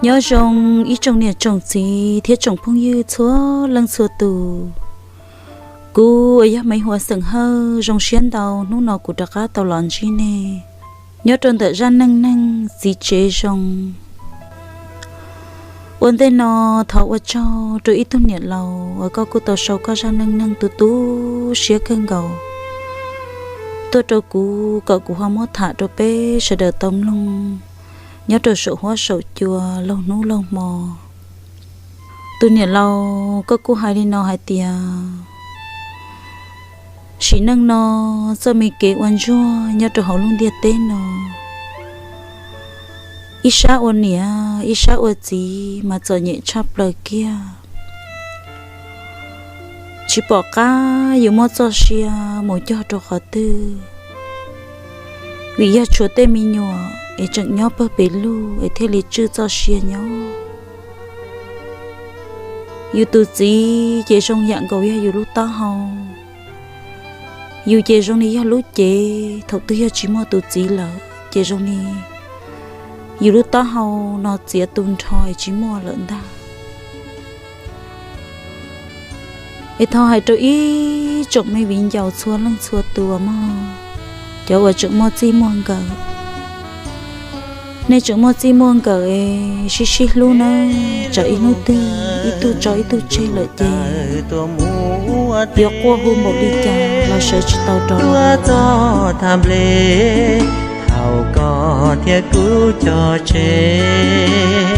Nyob zoo ib tsoom niam tsoom txiv thiab tsoom phooj ywg txhua leej txhua tus. Kuv uas yog Maiv Huas xeem Hawj zoo siab ntau hnub no kuv rov qab tau los ntsib nej nyob rau ntawm zaj neej neeg txiv tsev zoo. Ua ntej no thov ua tsaug rau ib tug niam laus uas koj kuj tau sau koj zaj neej neeg tu tu siab kawg nkaus tuaj rau kuv kom kuv ho muab tham rau peb sawv daws tau mloog nyob rau saum huab saum cua laug hnub laug hmo. Tus niam laus koj kuj hais li no hais tias, sim neej no txoj me kev ua ntsuag nyob rau hauv lub ntiaj teb no, ib sab ua niam ib sab ua txiv mas txom nyem tshaj plaws kiag. Tsis pom qab yus muaj txoj sia mus cog rau qhov twg, vim yog tshuav tej me nyuam es tseem nyob pawg pes lug es thiaj li tswj txoj sia nyob. Yus tus txiv ces zoo yam nkaus yog yus lub taub hau, yus ces zoo li yog lub cev, thaum twg yog tsis muaj tus txiv lawm ces zoo li yus lub taub hau no txiav tu nrho es tsis muaj lawm ntag. Es thov hais rau ib tsoom me viv ncaus txhua leej txhua tus mog, cov uas tseem muaj txij muaj nkawm, nej tseem muaj txij muaj nkawm es sib sib hlub nawb, tsam ib hnub twg ib tug tso ib tug tseg lawm ces yuav quaj hu npaum li cas los sawv tsis tau rov. Tuaj txog tham nplej thaum koj thiab kuv cog tseg,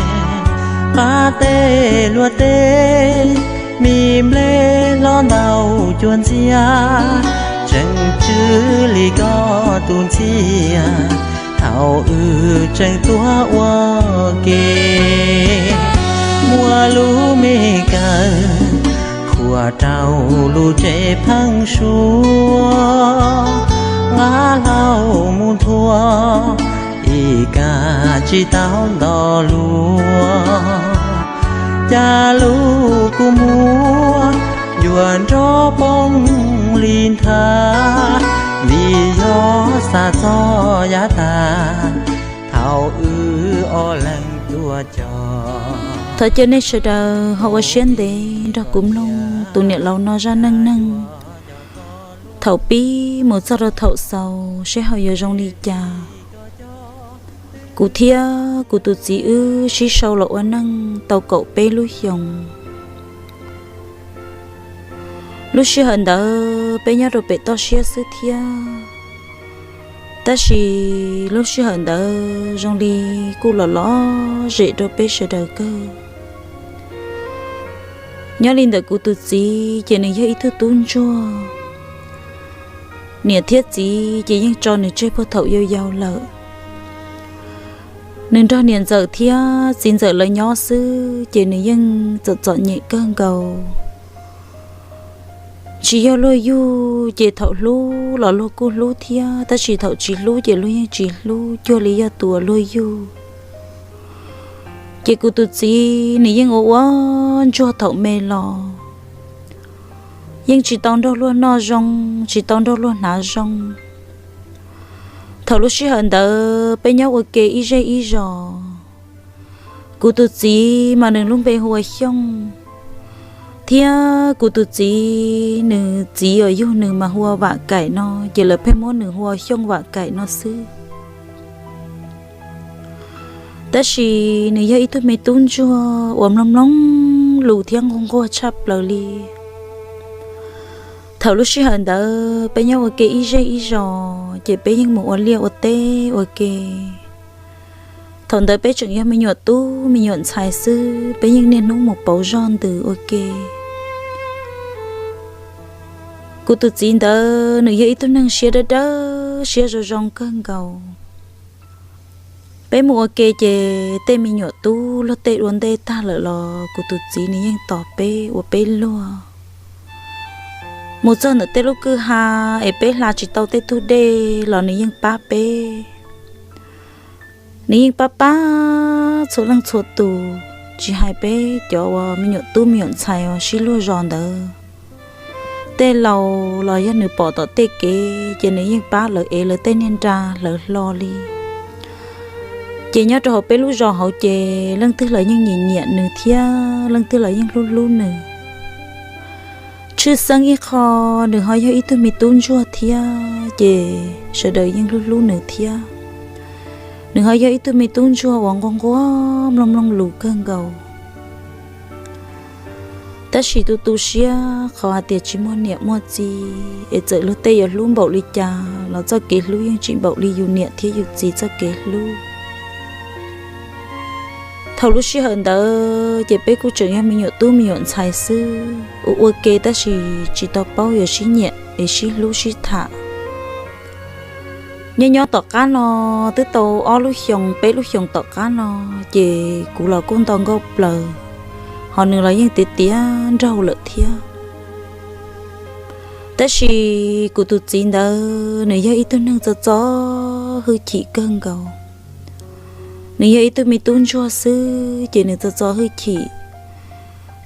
qab teb luag teb, mi nplej hlob ntau cuag ntxiab, tseem tsw li koj tus ntxhiab thaum wb tseem tuaj ua ke. Muaj lub me kawm khuam rau lub tsev pheeb suab, nqa hlau mus nthua, ib kag tsis tau nto luag, cas lub kua muag yuav nrov poob li nthav, vim yog xav txog yav tag thaum wb ob leeg tuaj cog. Thov caw nej sawv daws ho ua siab ntev nrog kuv mloog tus niam laus no zaj neej neeg thaum pib mus txog rau thaum xaus seb ho yuav zoo li cas. Kuv thiab kuv tus txiv wb sib sau los ua neej tau kaum peb lub xyoos. Lub sij hawm ntawd peb nyob rau pem toj siab xwb thiab, tab sis lub sij hawm ntawd zoo li kuj los lom zem rau peb sawv daws kawg. Nyob li ntawm kuv tus txiv ces nws yog ib tug tub ntsuag, niam thiab txiv ces yeej tso nws tseg puag thaum yau yau lawm. Nws nrog niam ntxawm thiab txiv ntxawm lawv nyob xwb ces nws yeej txom txom nyem kawg nkaus. Tsis yog luag yug ces thaum hlub los luag kuj hlub thiab, tab sis thaum tsis hlub ces luag yeej tsis hlub, cuag li yog tus uas luag yug. Ces kuv tus txiv nws yeej ua ua ntsuag thaum me los, yeej tsis tau nrog luag noj zoo, tsis tau nrog luag hnav zoo. Thaum lub sij hawm ntawd peb nyob ua ke ib zej ib zos. Kuv tus txiv mas nws lub npe hu ua Xyooj, thiab kuv tus txiv nws txiv uas yug nws mas hu ua Vam Kaim no, ces lawv pheej muab nws hu ua Xyooj Vam Kaim no xwb. Tab sis nws yog ib tug me tub ntsuag uas mloog mloog lus thiab nquag nquag tshaj plaws li. Thaum lub sij hawm ntawd peb nyob ua ke ib zej ib zos, ces peb yeej mus ua liaj ua teb ua ke. Thaum ntawd peb tseem yog me nyuam tub me nyuam ntxhais xwb, peb yeej niaj hnub mus pauv zog ntws ua ke. Kuv tus txiv ntawd nws yog ib tug neeg siab dawb dawb siab zoo zoo kawg nkaus. Peb mus ua ke ces tej me nyuam tub luag tej ua ntej tag lawm los kuv tus txiv nws yeej tos peb ua peb luag. Mus txog ntawm tej lub kwj ha es peb hla tsis tau tej tug dej los nws yeej pab peb. Nws yeej pab pab txhua leej txhua tus, tsis hais peb cov uas me nyuam tub me nyuam ntxhais uas sib luag zos ntawd. Tej laus los yog nws pom tom tej kev ces nws yeej pab lawv ev lawv tej niag nra hlawv hlo li. Ces nyob rau hauv peb lub zos hauv ces leej twg los yeej nyiam nyiam nws thiab leej twg los yeej hlub hlub nws. Tshwj xeeb ib qho, nws ho yog ib tug me tub ntsuag thiab ces sawv daws yeej hlub hlub nws thiab. Nws ho yog ib tug me tub ntsuag uas nquag nquag mloog mloog lus kawg nkaus. Tab sis tu tu siab qhov hais tias tsis muaj niam muaj txiv es txawm luag tej yuav hlub npaum li cas los txoj kev hlub yeej tsis npaum li yus niam thiab yus txiv txoj kev hlub. Thaum lub sij hawm ntawd ces peb kuj tseem yog me nyuam tub me nyuam ntxhais xwb, ua ua ke tab sis tsis tau paub yuav sib nyiam es sib hlub sib tham. Nyob nyob tom qab no, twb tau ob lub xyoos peb lub xyoos tom qab no, ces kuv los kuj nto nkauj plaws, ho nws los yeej tiav tiav nraug lawm thiab. Tab sis kuv tus txiv ntawd nws yog ib tug neeg txo txo hwj chim kawg nkaus. Nws yog ib tug me tub ntsuag xwb ces nws txo txo hwj chim.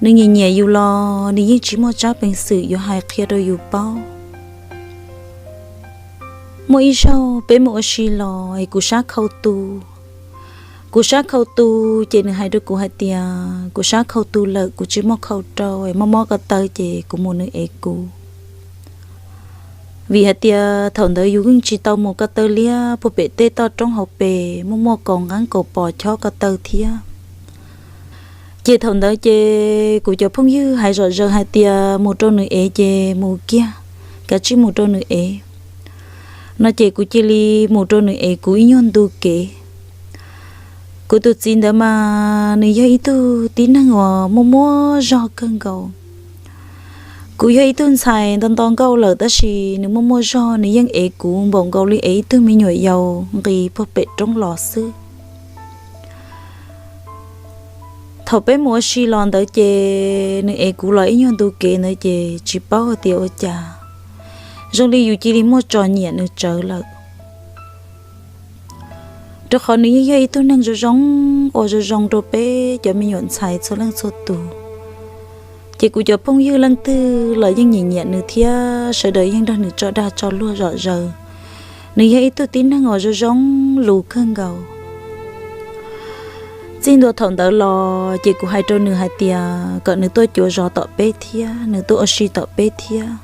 Nws nyiam nyiam yus los nws yeej tsis muaj tsab peev xwm yuav hais qhia rau yus paub. Muaj ib zaug peb mus ua si los es kuv sab khau tu. Kuv sab khau tu, ces nws hais rau kuv hais tias kuv sab khau tu lawm, kuv tsis muaj khau rau, mob mob ko taw ces kuv mus nws ev kuv. Vim hais tias thaum ntawd yus yeej tsis tau mus ko taw liab puag pem tej toj roob hauv pes muaj muaj kaus nqeeb kaus pos chob ko taw thiab. Ces thaum ntawd ces kuv cov phooj ywg hais zom zaws hais tias mus rau nws ev ces mus kiag, kav tsij mus rau nws ev no ces kuv cia li mus rau nws ev kuv ib nyuag ntu kev. Kuv tus txiv ntawd mas nws yog ib tug tib neeg uas muaj muaj zog kawg nkaus. Kuv yog ib tug ntxhais nto nto nkauj lawm tab sis nws muaj muaj zog, nws yeej ev kuv npaum nkaus li ev ib tug me nyuam yaus nqis puag pem roob los xwb. Thaum peb mus ua si los ntawd ces nws ev kuv los ib nyuag ntu kev ntawd ces tsis paub hais tias ua cas zoo li yus cia li muaj tso nyiam nws tsawv lawm. Rau qhov nws yeej yog ib tug neeg zoo zoo, ua zoo zoo rau peb cov me nyuam ntxhais txhua leej txhua tus. Ces kuv cov phooj ywg leej twg los yeej nyiam nyiam nws thiab sawv daws yeej nrog nws tso dag tso luag zom zaws. Nws yog ib tug tib neeg uas zoo zoo lus kawg nkaus. Txij ntua thaum ntawd los ces kuv hais rau nws hais tias kom nws tuaj cuav zos tom peb thiab, nws tuaj ua si tom peb thiab.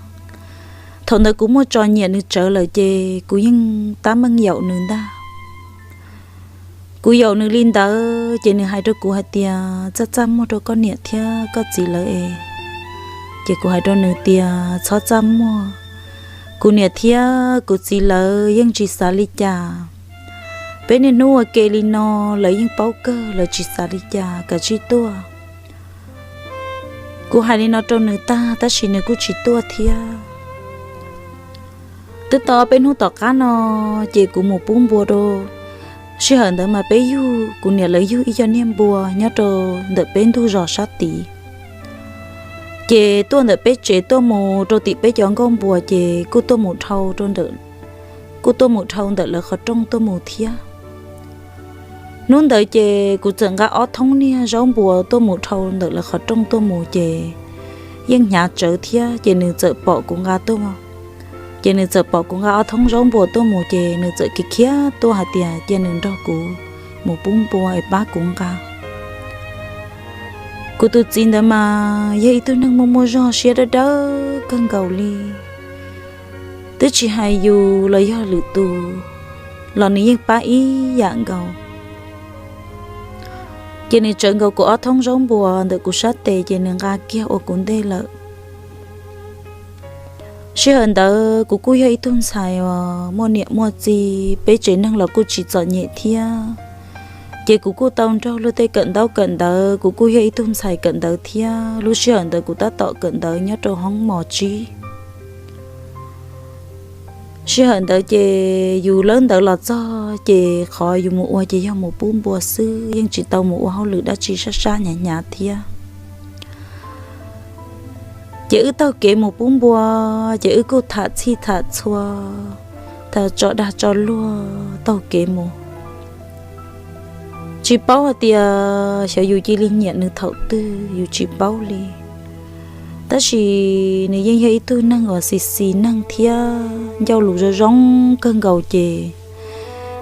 Thaum ntawd kuv muaj tso nyiam nws tsawv lawm ces kuv yeej tab meeg yaum nws ntag. Kuv yaum nws li ntawd ces nws hais rau kuv hais tias, txaj txaj muag rau koj niam thiab koj txiv lawv es. Ces kuv hais rau nws tias, txhob txaj muag, kuv niam thiab kuv txiv lawv yeej tsis xav li cas. Peb niaj hnub ua ke li no, lawv yeej paub kawg, lawv tsis xav li cas, kav tsij tuaj. Kuv hais li no rau nws tag tab sis nws kuj tsis tuaj thiab. Twb tau ob peb hnub tom qab no, ces kuv mus pub npua rau, sij hawm ntawd mas peb yug, kuv niam lawv yug ib co niag npua nyob rau ntawm peb ntug zos sab tid. Ces tuaj ntawm peb tsev tuaj mus rau tim peb cov nkauj npua ces kuj tuaj mus dhau rau ntawm, kuj tuaj mus dhau ntawm lawv qhov rooj tuaj mus thiab. Hnub ntawd ces kuv txawm nqa ob thoob niag zaub npua tuaj mus dhau ntawm lawv qhov rooj tuaj mus ces yeej hnyav tsawv thiab ces nws txawm pom kuv nqa tuaj, ces nws txawm pom kuv nqa ob thoob zaub npua tuaj mus ces nws txawm khiav khiav tuaj hais tias cia nws nrog kuv mus pub npua es pab kuv nqa. Kuv tus txiv ntawd mas yog ib tug neeg muaj muaj zog siab dawb dawb kawg nkaus li. Twb tsis hais yus los yog lwm tus los nws yeej pab ib yam nkaus. Ces nws tsawv nkaus kuv ob thoob zaub npua ntawm kuv sab tes ces nws nqa kiag ua kuv ntej lawm. Sij hawm ntawd kuv kuj yog ib tug ntxhais uas muaj niam muaj txiv, peb tsev neeg los kuj tsis txom nyem thiab. Ces kuv kuj tau nrog luag tej kawm ntaub kawm ntawv, kuv kuj yog ib tug ntxhais kawm ntawv thiab. Lub sij hawm ntawd kuv tab tom kawm ntawv nyob rau hoob mos tsib. Sij hawm ntawd ces yus lawb ntawv los txog ces qhov yus mus ua ces yog mus pub npua xwb, yeej tsis tau mus ua hauj lwm dab tsi sab sab hnyav hnyav thiab. Ces wb taug kev mus pub npua, ces wb kuj tham txhij tham txhua, tham tso dag tso luag taug kev mus. Tsis paub hais tias xyov yus cia li nyiam nws thaum twg yus tsis paub li. Tab sis nws yeej yog ib tug neeg uas xis xis neeg thiab ncauj lus zoo zoo kawg nkaus ces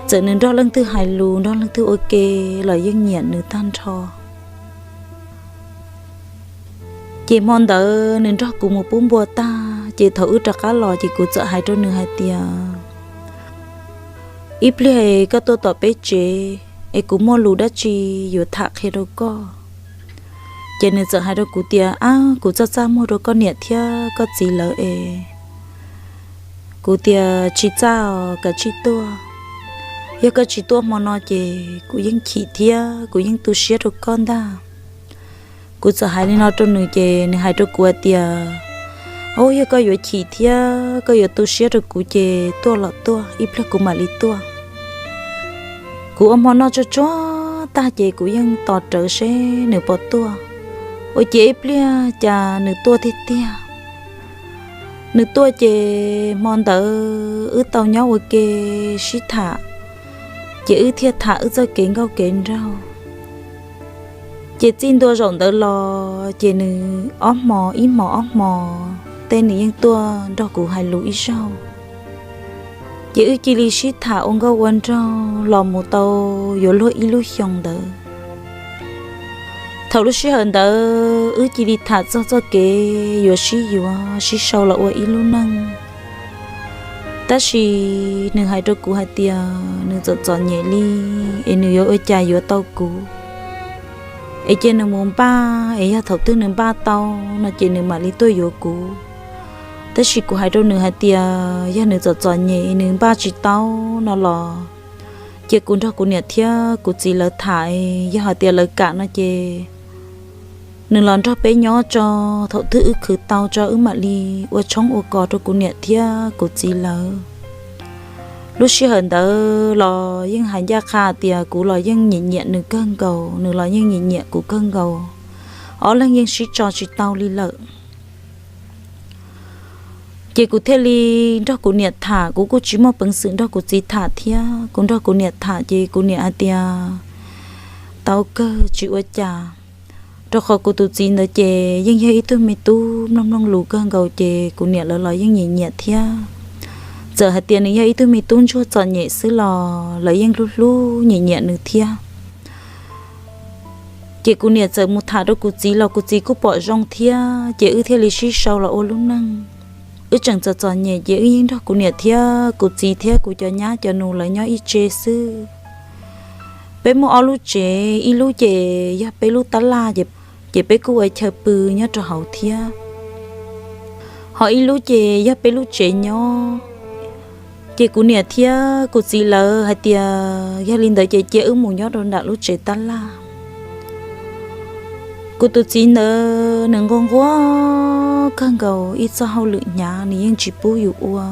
Txawm nws nrog leej twg hais lus, nrog leej twg ua ke los yeej nyiam nws tag nrho. Ces hmo ntawd nws nrog kuv mus pub npua tag, ces thaum wb rov qab los ces kuv txawm hais rau nws hais tias, ib pliag koj tuaj tom peb tsev es kuv muaj lus dab tsi yuav tham qhia rau koj. Ces nws txawm hais rau kuv tias, ab, kuv txaj txaj muag rau koj niam thiab koj txiv lawv es. Kuv tias tsis txaj, kav tsij tuaj. Yog koj tsis tuaj hmo no ces kuv yeej chim thiab kuv yeej tu siab rau koj ntag. Kuv txawm hais li no rau nws ces nws hais rau kuv hais tias, ub, yog koj yuav chim thiab koj yuav tu siab rau kuv ces tuaj los tuaj, ib pliag kuv mam li tuaj. Kuv ua hmo noj tsuag tsuag tag ces kuv yeej tos rawv seb nws puas tuaj. Ua ciav ib pliag cas nws tuaj tiag tiag. Nws tuaj ces hmo ntawd wb tau nyob ua ke sib tham, ces wb thiaj tham wb txoj kev nkauj kev nraug. Ces txij ntua zaum ntawd los ces nws ob hmo ib hmos ob hmos tej nws yeej tuaj nrog kuv hais lus ib zaug. Ces wb cia li sib tham ua nkauj ua nraug los mus tau yuav luag ib lub xyoo ntawd. Thaum lub sij hawm ntawd wb cia li tham txog txoj kev yuav sib yuav sib sau los ua ib lub neej. Tab sis nws hais rau kuv hais tias nws txom txom nyem li, es nws yuav ua cas yuav tau kuv, es cia nws mus npaj, es yog thaum twg nws npaj tau no ces nws mam li tuaj yuav kuv. Tab sis kuv hais rau nws hais tias yog nws txom txom nyem nws npaj tsis tau no los cia kuv nrog kuv niam thiab kuv txiv lawv tham, yog hais tias lawv kam no ces nws los nrog peb nyob tso, thaum twg wb khwv tau tso wb mam li ua tshoob ua kos rau kuv niam thiab kuv txiv lawv. Lub sij hawm ntawd los yeej hais ncaj qha tias kuv los yeej nyiam nyiam nws kawg nkaus, nws los yeej nyiam nyiam kuv kawg nkaus, ob leeg yeej sib tso tsis tau li lawm. Ces kuv thiaj li nrog kuv niam tham, kuv kuj tsis muaj peev xwm nrog kuv txiv tham thiab. Kuv nrog kuv niam tham ces kuv niam hais tias tau kawg tsis ua cas, rau qhov kuv tus txiv ntawd ces yeej yog ib tug me tub mloog mloog lus kawg nkaus ces kuv niam lawv los yeej nyiam nyiam thiab. Txawm hais tias nws yog ib tug me tub ntsuag txom nyem xwb los lawv yeej hlub hlub nyiam nyiam nws thiab. Ces kuv niam txawm mus tham rau kuv txiv los kuv txiv kuj pom zoo thiab, ces wb thiaj li sib sau los ua lub neej. Wb tseem txom txom nyem ces wb yeej nrog kuv niam thiab kuv txiv thiab kuv cov nyab cov nus lawv nyob ib tse xwb. Peb muaj ob lub tsev, ib lub ces yog peb lub tab laj ces, ces peb kuj ua chaw pw nyob rau hauv thiab. Ho ib lub ces yog peb lub tsev nyob. Ces kuv niam thiab kuv txiv lawv hais tias yog li ntawd ces cia wb mus nyob rau nram lub tsev tab laj. Kuv tus txiv ntawd nws nquag nquag kawg nkaus ib txoj hauj lwm hnyav nws yeej tsis pub yus ua.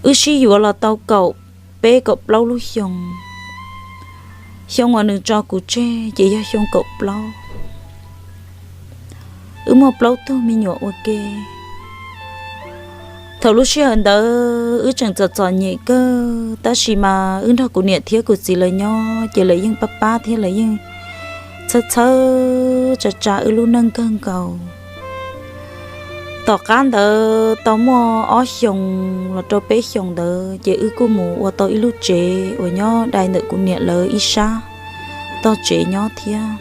Wb sib yuav los tau kaum peb kaum plaub lub xyoo. Xyoo uas nws tso kuv tseg ces yog xyoo kaum plaub. Wb muaj plaub tug me nyuam ua ke. Thaum lub sij hawm ntawd wb tseem txom txom nyem kawg, tab sis mas wb nrog kuv niam thiab kuv txiv lawv nyob ces lawv yeej pab pab thiab lawv yeej txhawb txhawb tsa tsa wb lub neej kawg nkaus. Tom qab ntawd tau muaj ob xyoos los rau peb xyoos ntawd ces wb kuj mus ua tau ib lub tsev uas nyob dai ntawm kuv niam lawv ib sab tog tsev nyob thiab.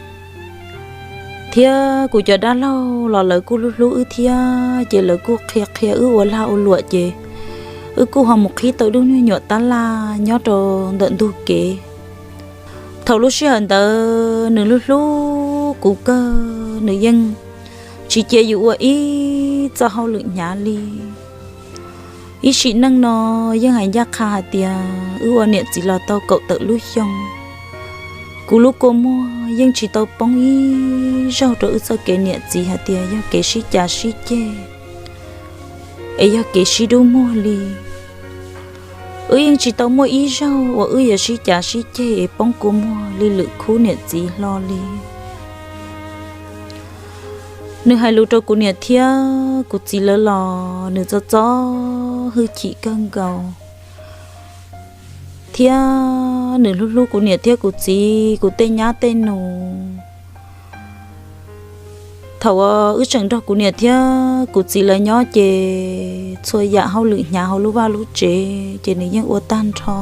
Thiab kuv cov dab laug los lawv kuj hlub hlub wb thiab, ces lawv kuj qhia qhia wb ua lag ua luam ces wb kuj ho mus qhib tau ib lub me nyuam tab laj nyob rau ntawm ntug kev. Thaum lub sij hawm ntawd nws hlub hlub kuv kawg, nws yeej tsis cia yus ua ib txoj hauj lwm hnyav li. Ib sim neej no yeej hais ncaj qha hais tias wb ua niam txiv los tau kaum tawm lub xyoo. Kuv lub kua muag yeej tsis tau poob ib zaug rau wb txoj kev niam txiv hais tias yog kev sib cav sib ceg es yog kev sib dub muag li. Wb yeej tsis tau muaj ib zaug uas wb yuav sib cav sib ceg es poob kua muag li lwm khub niam txiv hlo li. Nws hais lus rau kuv niam thiab kuv txiv lawv los nws txo txo hwj chim kawg nkaus, thiab nws hlub hlub kuv niam thiab kuv txiv, kuv tej nyab tej nus. Thaum uas wb tseem nrog kuv niam thiab kuv txiv lawv nyob ces txhua yam hauj lwm hnyav hauv lub vaj lub tsev ces nws yeej ua tag nrho.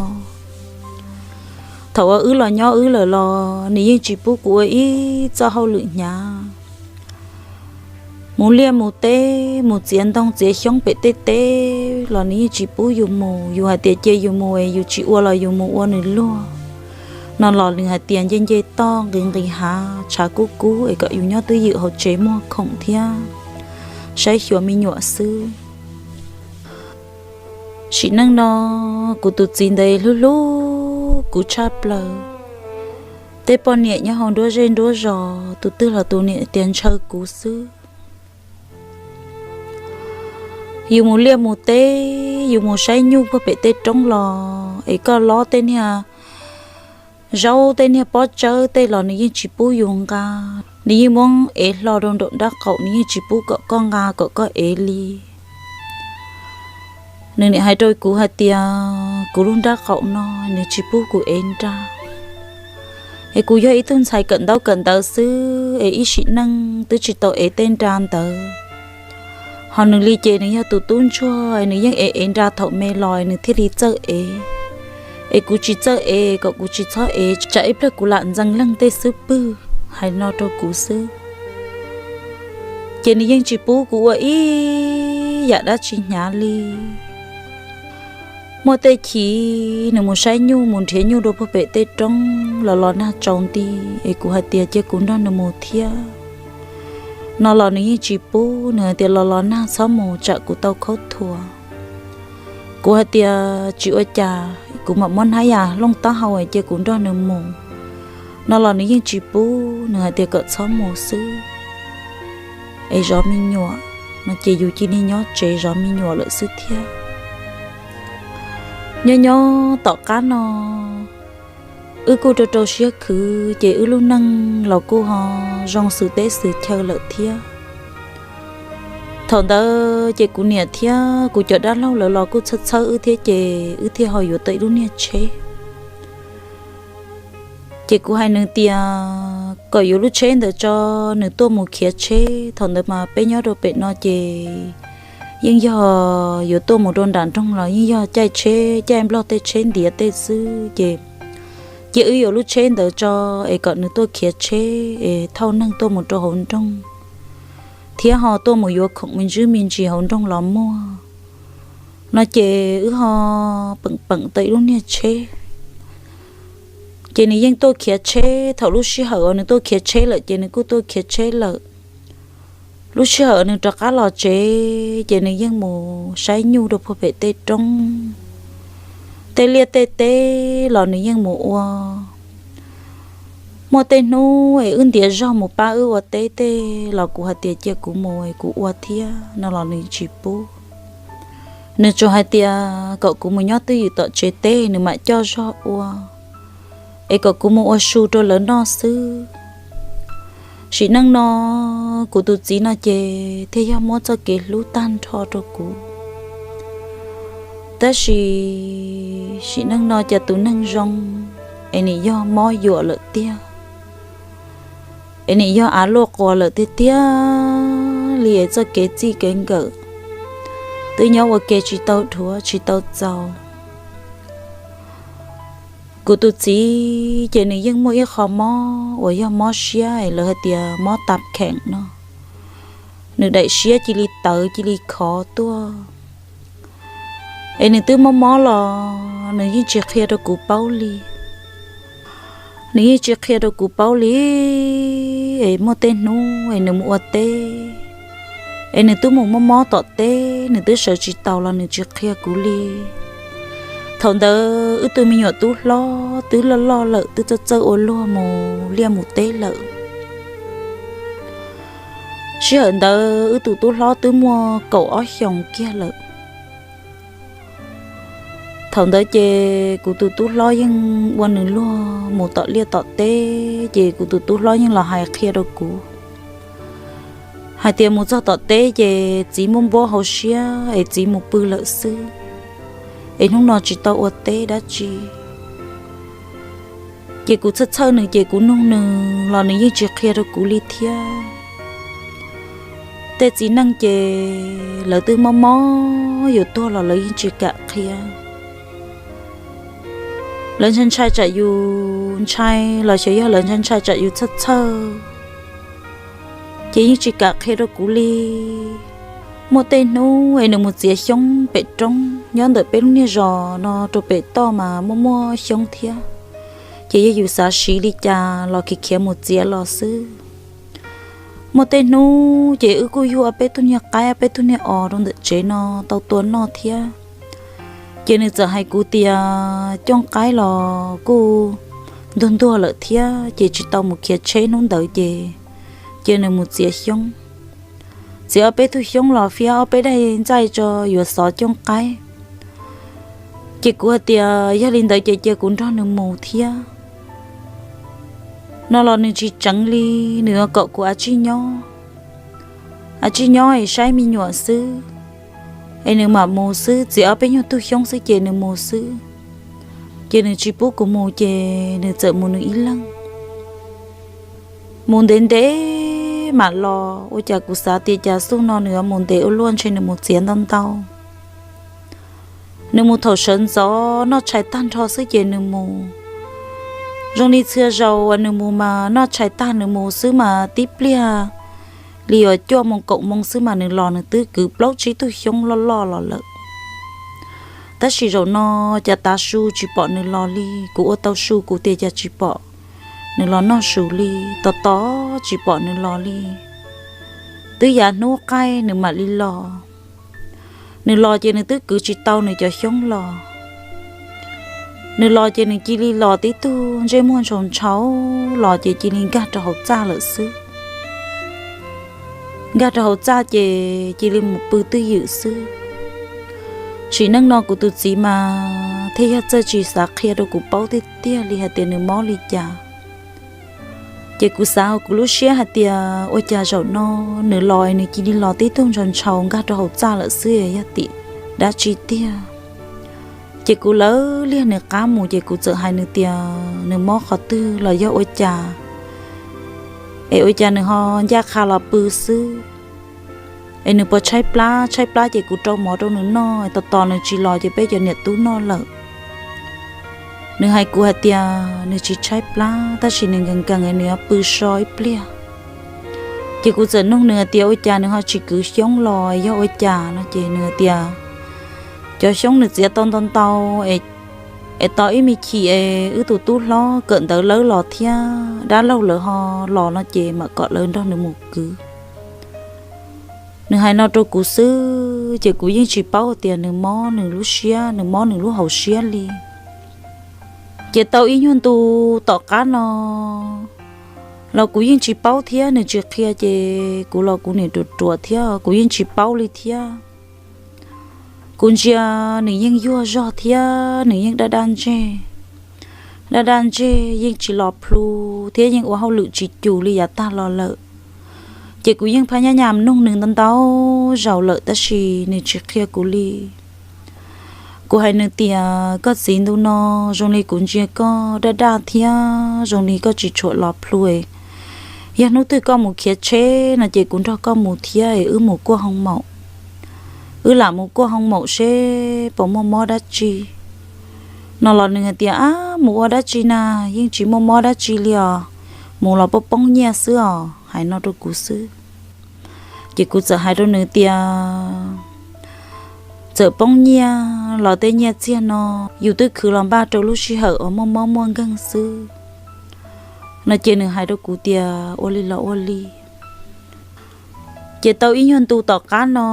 Thaum uas wb los nyob wb lawm los nws yeej tsis pub kuv ua ib txoj hauj lwm hnyav. Mus liaj mus teb, mus txiav ntoo txiav xyoob pem tej teb los nws yeej tsis pub yus mus. Yus hais tias cia yus mus es yus tsis ua los yus mus ua nws luag no los nws hais tias nce nce toj nqis nqis hav tshav kub kub es kom yus nyob twj ywm hauv tsev muag khoom thiab saib xyuas me nyuam xwb. Sim neej no kuv tus txiv ntawd hlub hlub kuv tshaj plaws. Tej poj niam nyob hauv nruab zej nruab zos tus twg los tus niam tias ntshaw kuv xwb. Yus mus liaj mus teb, yus mus saib nyuj puag pem tej roob los es koj lob tej niag zaub tej niag pob tsawb tej los nws yeej tsis pub yus nqa. Nws yeej muab ev hlo rau nraum nrab qaum, nws yeej tsis pub kom koj nqa kom koj ev li. Nws niam hais rau kuv hais tias kuv lub nrab qaum no nws tsis pub kuv ev nra. Es kuv yog ib tug ntxhais kawm ntaub kawm ntawv xwb es ib sim neej twb tsis tau ev tej nra ntawd. Ho nws li ces nws yog tus tub ntsuag es nws yeej ev ev nra thaum me los es nws thiaj li txawj ev. Es kuv tsis txawj ev kom kuv tsis txhob ev tsam ib pliag kuv lam ntxeev leeg tej xub pwg. Hais no rau kuv xwb ces nws yeej tsis pub kuv ua ib yam dab tsi hnyav li. Muaj tej chim nws mus saib nyuj mus nrhiav nyuj rau puag pem tej roob los los nag tsaus nti es kuv hais tias cia kuv nrog nws mus thiab no los nws yeej tsis pub, nws hais tias los los nag txhob mus tsam kuv tau khaub thuas. Kuv hais tias tsis ua cas, kuv mam muab hnab yas looj taub hau cia kuv nrog nws mus no los nws yeej tsis pub, nws hais tias kom txhob mus xwb. Es zov me nyuam no ces yus cia li nyob tsev zov me nyuam lawm xwb thiab. Nyob nyob tom qab no wb kuj rau rau siab khwv ces wb lub neej los kuj ho zoo xws teb xws chaw lawm thiab. Thaum ntawd ces kuv niam thiab kuv cov dab laug lawv los kuj txhawb txhawb wb thiab ces wb thiaj ho yuav tau ib lub niag tsheb. Ces kuv hais nws tias kom yuav lub tsheb ntawd tso, nws tuaj mus khiav tsheb. Thaum ntawd mas peb nyob rau pem no ces yeej yog yuav tuaj mus rau nram nroog los yeej yog caij tsheb caij nplog tej tsheb ntiav tej xwb ces cia wb yuav lub tsheb ntawd tso es kom nws tuaj khiav tsheb es thauj neeg tuaj mus rau hauv nroog thiab ho tuaj mus yuav khoom me ntsis me ntsis hauv nroog los muag no ces wb ho peem peem tau ib lub niag tsheb. Ces nws yeej tuaj khiav tsheb, thaum lub sij hawm uas nws tuaj khiav tsheb lawm ces nws kuj tuaj khiav tsheb lawm. Lub sij hawm nws rov qab los tsev ces nws yeej mus saib nyuj rau puag pem tej roob, tej liaj tej teb los nws yeej mus ua. Muaj tej hnub es wb ntiav zog mus pab wb ua teb tej los kuv hais tias cia kuv mus es kuv ua thiab no los nws tsis pub. Nws tsuas hais tias kom kuv mus nyob twj ywm tom tsev teb nws mam coj zog ua, es kom kuv mus ua su rau lawv noj xwb. Sim neej no kuv tus txiv no ces thiaj yog muab txoj kev hlub tag nrho rau kuv. Tab sis sim neej no cas tus neeg zoo es nim yog mob yuam lawm tiag, es nim yog av luaj quas lawm tiag tiag li es txoj kev txij kev nkawm twb nyob ua ke tsis tau dhuav tsis tau txaus. Kuv tus txiv ces nws yeej muaj ib qho mob uas yog mob siab es lawv hais tias mob tas kheem no, nws daim siab cia li tawv cia li khov tuaj. Es nws twb mob mob los nws yeej tsis qhia rau kuv paub li. Nws yeej tsis qhia rau kuv paub li. Es muaj tej hnub es nws mus ua teb, es nws twb mus mob mob tom teb, nws twb sawv tsis taus los nws tsis qhia kuv li. Thaum ntawd wb tus me nyuam tub hlob twb loj loj lawm, twb txawj txawj ua luag mus liaj mus teb lawm. Sij hawm ntawd wb tus tub hlob twb muaj kaum ob xyoos kiag lawm. Thaum ntawd ces kuv tus tub hlob yeej ua nws luag mus tom liaj tom teb, ces kuv tus tub hlob yeej los hais qhia rau kuv hais tias mus txog tom teb ces txiv muaj npab hauv siab es txiv mus pw lawm xwb, es hnub no tsis tau ua teb dab tsi. Ces kuv txhawj txhawj nws ces kuv nug nws los nws yeej tsis qhia rau kuv li thiab. tej txiv neej ces lawv twb mob mob yuav tuag los lawv yeej tsis kam qhia. Lawv ntshai ntshai tsam yus ntshai los xyov yog lawv ntshai ntshai tsam yus txhawj txhawj, ces yeej tsis kam qhia rau kuv li. Muaj tej hnub es nws mus txiav xyoob pem roob nyob ntawm peb lub niag zos no rau pem toj mas muaj muaj xyoob thiab, ces yog yus xav siv li cas los khiav khiav mus txiav los xwb. Muaj tej hnub ces wb kuj yug ob peb tug niag qaib ob peb tug niag os rau ntawm tsev no tau tua noj thiab. Ces nws txawm hais kuv tias cooj qaib los kuj ntuag ntuag lawm thiab ces tsis tau mus khiav tsheb hnub ntawd ces cia nws mus txiav xyoob. Txiav ob peb tug xyoob los fiab ob peb daim ntxaij tso yuav xov cooj qaib. Ces kuv hais tias yog li ntawd ces cia kuv nrog nws mus thiab no los nws tsis tseev li, nws yuav kom kuv a tsij nyob, a tsij nyob es saib me nyuam xwb, es nws mam mus xwb, txiav ob peb nyuag tug xyoob xwb ces nws mus xwb. Ces nws tsis pub kuv mus ces nws txawm mus nws ib leeg. Mus ntev ntev mam los, ua cas kuv xav tias cas xub no nws yuav mus ntev ua luaj ntshe nws mus txiav ntau ntau. Nws mus thaum sawv ntxov noj tshais tag nrho xwb ces nws mus. Zoo li txhia zaus uas nws mus mas noj tshais tag nws mus xwb mas tib pliag li uas cuaj moo kaum moo xwb mas nws los nws twb kwv plaub tsib tug xyoob loj loj los lawm. Tab sis zaum no cas tav su tsis pom nws los li, kuv ua tau su kuv tias cas tsis pom nws los noj su li, tos tos tsis pom nws los li. Twb yav hnub qaij nws mam li los. Nws los ces nws twb kwv tsis tau nws cov xyoob los. Nws los ces nws cia li los tib tug ntsej muag ntshau ntshau los ces cia li nkag rau hauv txaj lawm xwb. Nkag rau hauv txaj ces cia li mus pw twj ywm xwb. Sim neej no kuv tus txiv mas thiaj yog txawj tsis xav qhia rau kuv paub tiag tiag li hais tias nws mob li cas. Ces kuv xav hauv kuv lub siab hais tias ua cas zaum no nws los nws cia li los tib tug ntshau ntshau nkag rau hauv txaj lawm xwb, yog tim dab tsi tiag. Ces kuv lawv liag nws qab mus ces kuv txawm hais nws tias nws mob qhov twg los yog ua cas, es ua cas nws ho ncaj qha los pw xwb, es nws puas tshaib plab, tshaib plab ces kuv rau mov rau nws noj, tos tos nws tsis los ces peb cov niam tub noj lawm. Nws hais kuv hais tias nws tsis tshaib plab tab sis nws nkees nkees nws yuav pw so ib pliag. Ces kuv txawm nug nws hais tias ua cas nws ho tsis kwv xyoob los yog ua cas no ces nws hais tias cov xyoob nws txiav tau ntau ntau, es tos ib me chim es wb tus tub hlob kawm ntawv lawb los thiab dab laug lawv ho los no ces mam kom lawv nrog nws mus kwv. Nws hais no rau kuv xwb ces kuv yeej tsis paub tias nws mob nws lub siab, nws mob nws lub hauv siab li. Ces tau ib nyuag ntu tom qab no los kuv yeej tsis paub thiab, nws tsis qhia ces kuv los kuv niam ruam ruam thiab kuv yeej tsis paub li thiab. Kuv ntsia nws yeej yuag zog thiab nws yeej daj daj ntseg, daj daj ntseg yeej tsis los plhu thiab yeej ua hauj lwm tsis cum li yav tag los lawm. Ces kuv yeej phab nyab nyam nug nws ntau ntau zaus lawm tab sis nws tsis qhia kuv li. Kuv hais nws tias koj txiv, ntu no zoo li kuv ntsia koj daj daj thiab zoo li koj tsis tshua los plhu. Yog hnub twg koj mus khiav tsheb no ces kuv nrog koj mus thiab es wb mus kuaj hoo maum. Wb lam mus kuaj hoo maum seb puas muaj mob dab tsi no los nws hais tias ab, mus ua dab tsi na, yeej tsis muaj mob dab tsi li os, mus los poob poob nyiaj xwb os, hais no rau kuv xwb. Ces kuv txawm hais rau nws tias txawm poob nyiaj los tej nyiaj txiag no yus twb khwv los npaj rau lub sij hawm uas muaj mob muaj nkeeg xwb no ces nws hais rau kuv tias ua li los ua li. Ces tau ib nyuag ntu tom qab no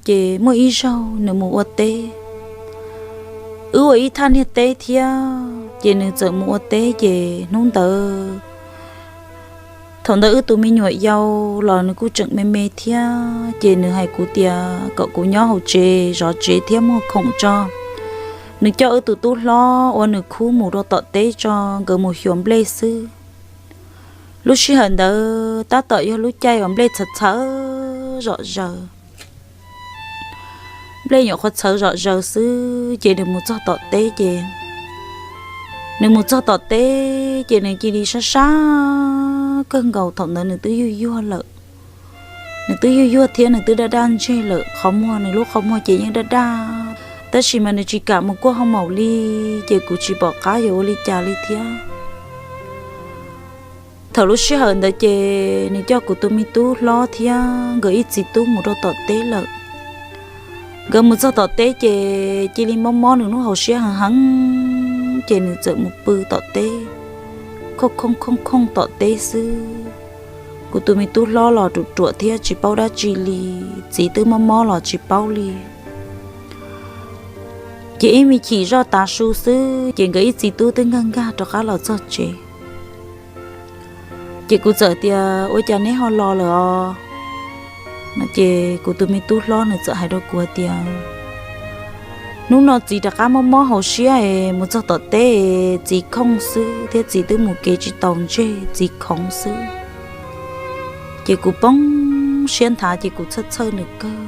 ces muaj ib zaug nws mus ua teb. Wb ua ib thaj niag teb thiab ces nws txawm mus ua teb ces hnub ntawd, thaum ntawd wb tus me nyuam yau los nws kuj tseem me me thiab ces nws hais kuv tias kom kuv nyob hauv tsev zov tsev thiab muag khoom tso. Nws coj wb tus tub hlob uas nws khub mus rau tom teb tso, nkawd mus xyuas nplej xwb. Lub sij hawm ntawd tab tom yog lub caij uas nplej txhawv txhawv zom zaws. Nplej nyuam qhuav txhawv zom zaws xwb ces nws mus txog tom teb ces, nws mus txog tom teb ces nws cia li sab sab kawg nkaus, thaum ntawd nws twb yuag yuag lawm. Nws twb yuag yuag thiab nws twb daj daj ntseg lawm, qhov muag, nws lub qhov muag ces yeej daj daj, tab sis mas nws tsis kam mus kuaj hoo maum li, ces kuv tsis pom qab yuav ua li cas li thiab. Thaum lub sij hawm ntawd ces nws coj kuv tus me tub hlob thiab nkawd ib txiv tub mus rau tom teb lawm. Nkawd mus txog tom teb ces cia li mob mob nws lub hauv siab heev heev, ces nws txawm mus pw tom teb, khooj khooj khooj khooj tom teb xwb. Kuv tus me tub hlob los ruam ruam thiab tsis paub dab tsi li, txiv twb mob mob los tsis paub li. Ces ib me chim zoj tav su xwb ces nkawd ib txiv tub twb nkag nkag rov qab los txog tsev. Ces kuv txawm tias, Ua cas neb ho los lawm os? No ces kuv tus me tub hlob nws txawm hais rau kuv tias, Hnub no txiv rov qab mob mob hauv siab es mus txog tom teb, txiv khooj xwb thiab txiv twb mus kev tsis taus ntseg, txiv khoov xwb. Ces kuv poob siab nthav ces kuv txhawj txhawj nws kawg.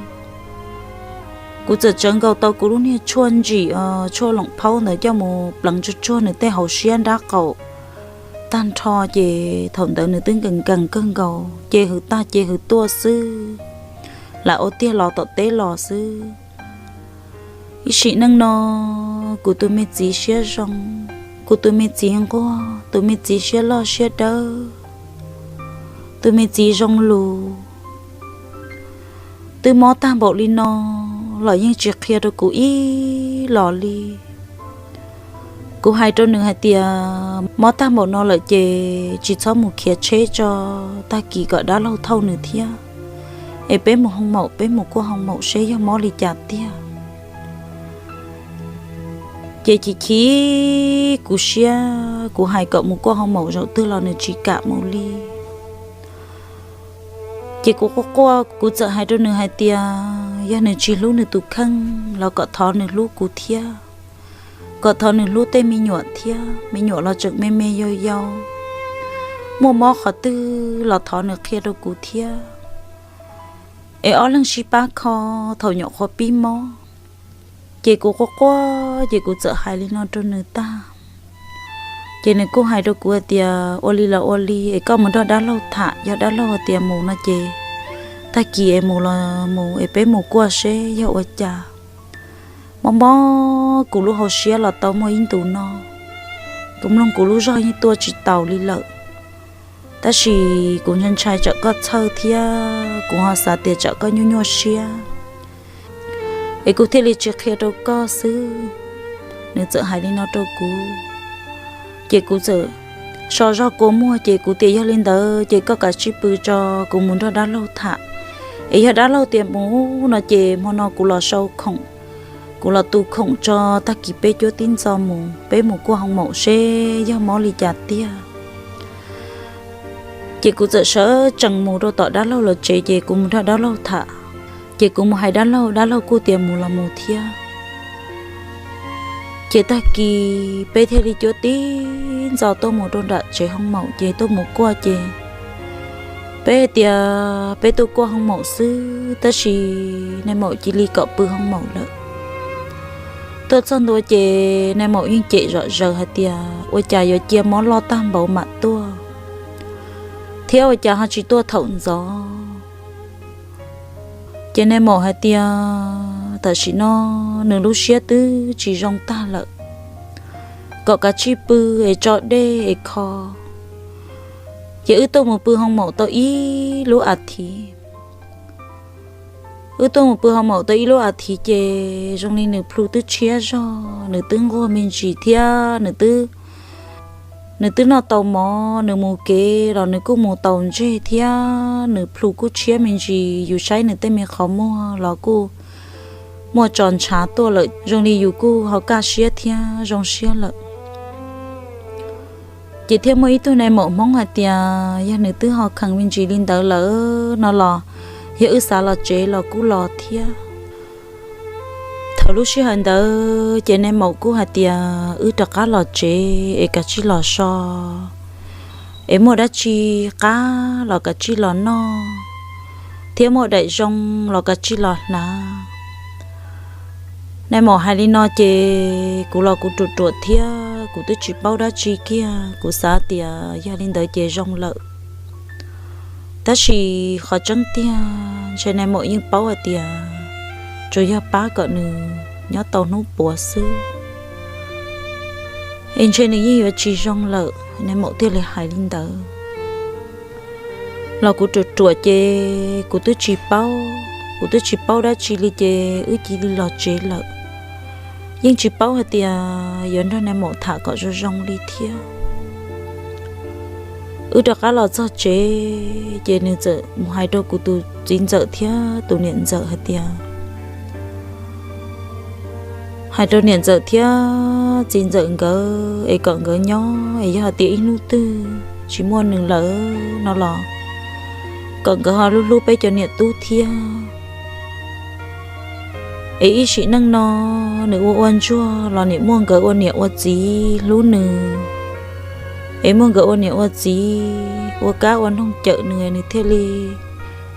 Kuv txawm tsawv nkaus tau kuv lub niag tshuaj ntsim, tshuaj loom phaub ntawd coj mus pleev tsuag tsuag nws tej hauv siab nrab qaum tag nrho, ces thaum ntawd nws twb nkees nkees kawg nkaus, ces hws tag ces hws tuaj xwb, lam ua tiag los tom teb los xwb. Ib sim neej no kuv tus me txiv siab zoo, kuv tus me txiv nquag, tus me txiv siab loj siab dawb, tus me txiv zoo lus, twb mob tag npaum li no los yeej tsis qhia rau kuv ib los li. Kuv hais rau nws hais tias, Mob tag npaum no lawm ces tsis txhob mus khiav tsheb tso, tag kis kom dab laug thauj nws thiab, es peb mus hoo maum, peb mus kuaj hoo maum seb yog mob li cas tiag. Ces chim chim kuv siab, kuv hais kom mus kuaj hoo maum zaum twg los nws tsis kam mus li. Ces kuv quaj quaj, kuv txawm hais rau nws hais tias yog nws tsis hlub nws tus kheej los kom thov nws hlub kuv thiab, kom thov nws hlub tej me nyuam thiab, me nyuam los tseem me me yau yau, muaj mob qhov twg los thov nws qhia rau kuv thiab, es ob leeg sib pab kho thaum nyuam qhuav pib mob. Ces kuv quaj quaj ces kuv txawm hais li no rau nws tag, ces nws kuj hais rau kuv hais tias, Ua li los ua li, es koj mus nrog dab laug tham, yog dab laug hais tias mus no ces tag kis es mus los mus, es peb mus kuaj seb yog ua cas. Mob mob kuv lub hauv siab los tau muaj ib ntus no, kuv mloog kuv lub zog yeej tuaj tsis taus li lawm. Tab sis kuv ntshai ntshai tsam koj txhawj thiab kuv ho xav tias tsam koj nyuaj nyuaj siab, es kuv thiaj li tsis qhia rau koj xwb. Nws txawm hais li no rau kuv, ces kuv txawm so zog kua muag, ces kuv tias, Yog li ntawd ces koj kav tsij pw tso, kuv mus nrog dab laug tham. Es yog dab laug tias mus no ces hmo no kuv los sau khoom, kuv los tu khoom tso, tag kis peb cuab tib ntxo mus, peb mus kuaj hoo maum seb yog mob li cas tiag. Ces kuv txawm sawv tsees mus rau tom dab laug lawv tsev, ces kuv mus nrog dab laug tham, ces kuv mus hais dab laug, dab laug kuj tias mus los mus thiab. Ces tag kis peb thiaj li cuab tib ntxo tuaj mus rau nram tsev hoo maum, ces tuaj mus kuaj, ces peb tias peb tuaj kuaj hoo maum xwb, tab sis nais maum cia li kom pw hoo maum lawm. Tuaj txog ntua ces nais maum yeej cem zom zaws hais tias, Ua cas yuav cia mob loj tag npaum mam tuaj, thiab ua cas ho tsis tuaj thaum ntxov? Ces nais maum hais tias tam sim no nws lub siab twb tsis zoo tag lawm, kom kav tsij pw es tso dej es kho. Ces wb tuaj mus pw hoo maum tau ib lub a thiv. Wb tuaj mus pw hoo maum tau ib lub a thiv ces zoo li nws plhu twb tshiab zog, nws twb nquag me ntsis thiab nws twb, nws twb noj tau mov, nws mus kev los nws kuj mus tau ntseg thiab nws plhu kuj tshiab me ntsis, yus saib nws tej me qhov muag los kuj muaj tso ntshav tuaj lawm, zoo li yus kuj ho kaj siab thiab zoo siab lawm. Ces thiaj muaj ib tug nais maum Hmoob hais tias yog nws twb ho khees me ntsis li ntawd lawm no los yog wb xav los tsev los kuj los thiab. Thaum lub sij hawm ntawd ces nais maum kuj hais tias wb rov qab los tsev es kav tsij los so, es muaj dab tsi qab los kav tsij los noj, thiab muaj daim zoo los kav tsij los hnav. Nais maum hais li no ces kuv los kuv ruam ruam thiab kuv twb tsis paub dab tsi kiag, kuv xav tias yog li ntawd ces zoo lawm. Tab sis qhov tseeb tiag ntshe nais maum yeej paub hais tias tsuas yog pab kom nws nyob tau hnub puav xwb, es ntshe nws yeej yuav tsis zoo lawm, nais maum thiaj li hais li ntawd. Los kuv ruam ruam ces kuv twb tsis paub, kuv twb tsis paub dab tsi li ces wb cia li los tsev lawm. Yeej tsis paub hais tias yuav nrog nais maum tham kom zoo zoo li thiab. Wb rov qab los txog tsev ces nws txawm mus hais rau kuv tus txiv ntxawm thiab tus niam ntxawm hais tias, hais rau niam ntxawm thiab txiv ntxawm nkawd es kom nkawd nyob, es yog hais tias ib hnub twg tsis muaj nws lawm no los kom nkawd ho hlub hlub peb cov niam tub thiab. Es ib sim neej no nws ua ua ntsuag los nim muaj nkawd ua niam ua txiv hlub nws, es muaj nkawd ua niam ua txiv ua kab ua noog cawm nws, nws thiaj li,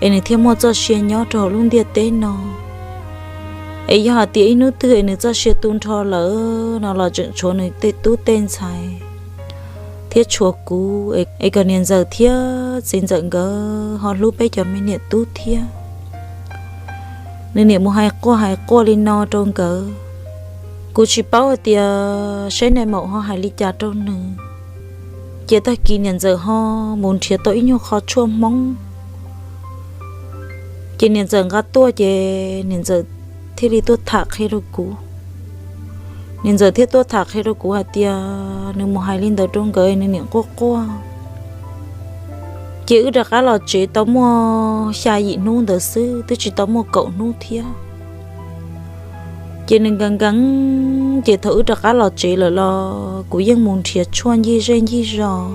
es nws thiaj muaj txoj sia nyob rau hauv lub ntiaj teb no. Es yog hais tias ib hnub twg es nws txoj sia tu nrho lawm no los tseem tshuav nws tej tub tej ntxhais thiab tshuav kuv, es kom niam ntxawm thiab txiv ntxawm nkawd ho hlub peb cov me niam tub thiab. Nws niam mus hais quaj hais quaj li no rau nkawd. Kuv tsis paub hais tias saib nais maum ho hais li cas rau nws. Ces tag kis niam ntxawm ho mus nrhiav tau ib nyuag qho tshuaj Hmoob, ces niam ntxawm nqa tuaj ces niam ntxawm thiaj li tuaj tham qhia rau kuv. Niam ntxawm thiaj tuaj tham qhia rau kuv hais tias nws mus hais li ntawd rau nkawd, nws niam quaj quaj. Ces wb rov qab los tsev tau muaj xya yim hnub ntawd xwb, twb tsis tau muaj kaum hnub thiab. Ces nws nkees nkees, ces thaum wb rov qab los tsev lawm los kuv yeej mus nrhiav tshuaj ncig zej ncig zos.